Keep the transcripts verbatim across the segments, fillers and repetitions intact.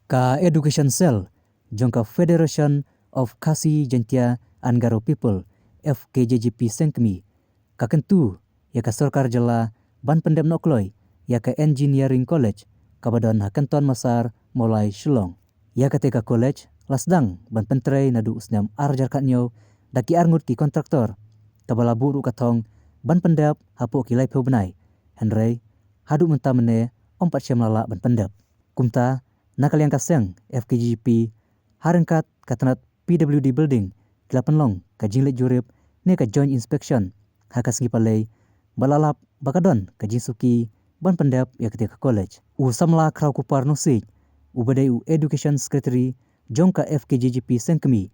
Ka Education Cell jong ka Federation of Khasi Jaintia and Garo People, F K J G P Sengkmie, ka kyntu ïa ka sorkar jylla ban pyndep noh kloi ïa ka Engineering College kaba don ha Kenton Masar, Mawlai, Shillong. Ïa kata ka college la sdang ban pyntrei naduh u snem ar hajar khatñiew da ki arngut ki kontraktor, kaba la buh ruh ka thong ban pyndep hapoh ki laiphew bnai, hynrei haduh mynta mynne ym pat shym la lah ban pyndep. Kumta, na ka liang ka seng F K G P, ha ryngkat ka tnat P W D Building, ki la pynlong ka jingleit jurip ne ka joint inspection ha ka sngi Palei, bad la lap ba ka don ka jingsuki ban pyndep ïa kata ka college. U samla Khrawkupar Nusiej, uba dei u Education Secretary jong ka F K G G P Sengkmie,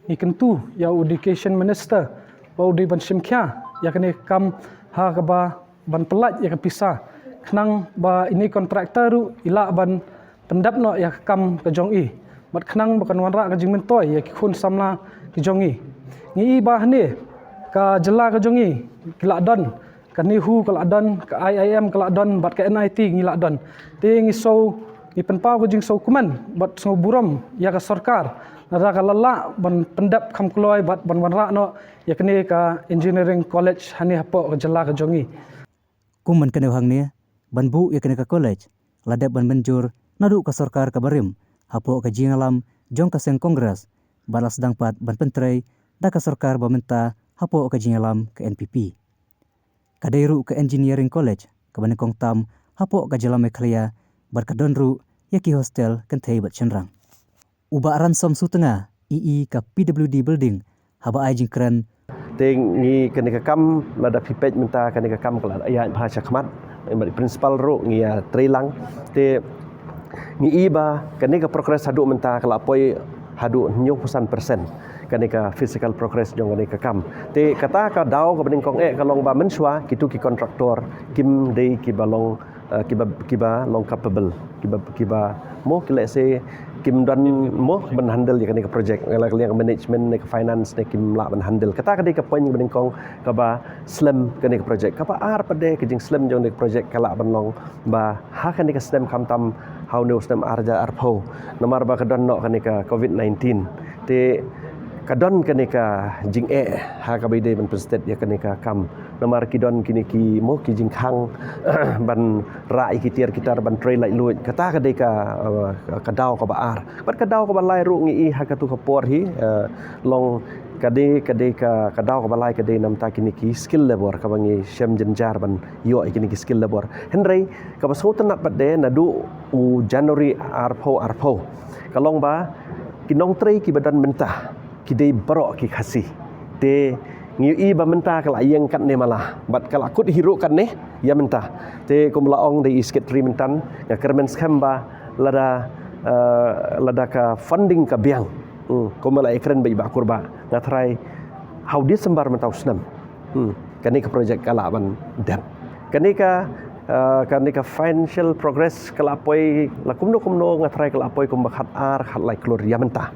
ngi kyntu ïa u Education Minister ba u dei ban shim khia ïa kane ka kam ha kaba ban pyllait ïa ka pisa, khnang ba ine i kontraktor ruh i lah ban pyndep noh ïa ka kam ka jong i, bad khnang ba kan wanrah ka jingmyntoi ïa ki khun samla ki jong i. Ngi i ba hangne ka jylla ka jong i ki la don, ka NEHU ka la don, ka I I M ka la don, bad ka N I T ngi la don. Te ngi sngew, ngi pynpaw ka jingsngewkmen bad sngew burom ïa ka sorkar lada ka la lah ban pyndep kham kloi bad ban wanrah noh ïa kane ka Engineering College hangne hapoh ka jylla ka jong i. Kum ban kynnoh hangne, ban buh ïa kane ka college la dep ban mynjur naduh ka sorkar kaba rim hapoh ka jingïalam jong ka seng Congress, bad la sdang pat ban pyntrei da ka sorkar ba mynta hapoh ka jingïalam ka N P P. Ka dei ruh ka Engineering College kaba nyngkong tam hapoh ka jylla Meghalaya, bad ka don ruh ïa ki hostel kynthei bad shynrang. U Bah Ransom Sutnga, E E ka P W D Building, haba ai jingkren, te ngi kane ka kam, lada phi peit mynta kane ka kam ka la ïaid bha shakhmat, bad principal ruh ngi ïa trei lang. Te ngi i ba kane ka progress haduh mynta ka la poi haduh hynñiewphew san percent, kane ka physical progress jong kane ka kam. Te kata ka daw kaba nyngkong eh ka long ba mynshuwa kitu ki kontraktor kim dei kiba long, eh, kiba, kiba long capable, kiba, kiba mo ki lehse kim don mo ban handle ïa kane ka project, la ka liang ka management ne ka finance ne kim lah ban handle. Kata ka dei ka point kaba nyngkong kaba slem kane ka project. Kaba ar pat de, ka jingslem jong kane ka project ka lah ban long ba ha kane ka snem, khamtam ha une u snem ar hajar arphew, namar ba ka don noh kane ka covid nineteen. Te ka don kane ka jingeh ha kaba ïadei ban pynsted ïa kane ka kam, namar ki don kine ki mo ki jingkhang ban rah ïa ki tiar ki tar ban trei laitluid. Kata ka dei ka, eh, ka daw kaba ar. Bad ka daw kaba lai ruh ngi i ha katu ka por hi, eh, long ka dei, ka dei ka, ka daw kaba lai ka dei namar kine ki skilled labour kaba ngi shem jynjar ban ïoh ïa kine ki skilled labour. Hynrei kaba sngewtynnat pat de, naduh u January arphew arphew, ka long ba ki nongtrei kiba don mynta ki dei baroh ki Khasi. Te ngi i ba mynta ka la ïeng katne mala, bad ka la kut hi ruh katne ïa mynta. Te kum la ong da i Secretary mynta, nga kyrmen skhem ba lada, eh, lada ka funding ka biang, hmm, kum la ïakren bad i Bah Kurbah, nga tharai ha u December mynta u snem, hmm, kane ka project ka lah ban dep. Kane ka, eh, kane ka financial progress ka la poi la kumno kumno, nga tharai ka la poi kumba khat ar khat lai klur ïa mynta.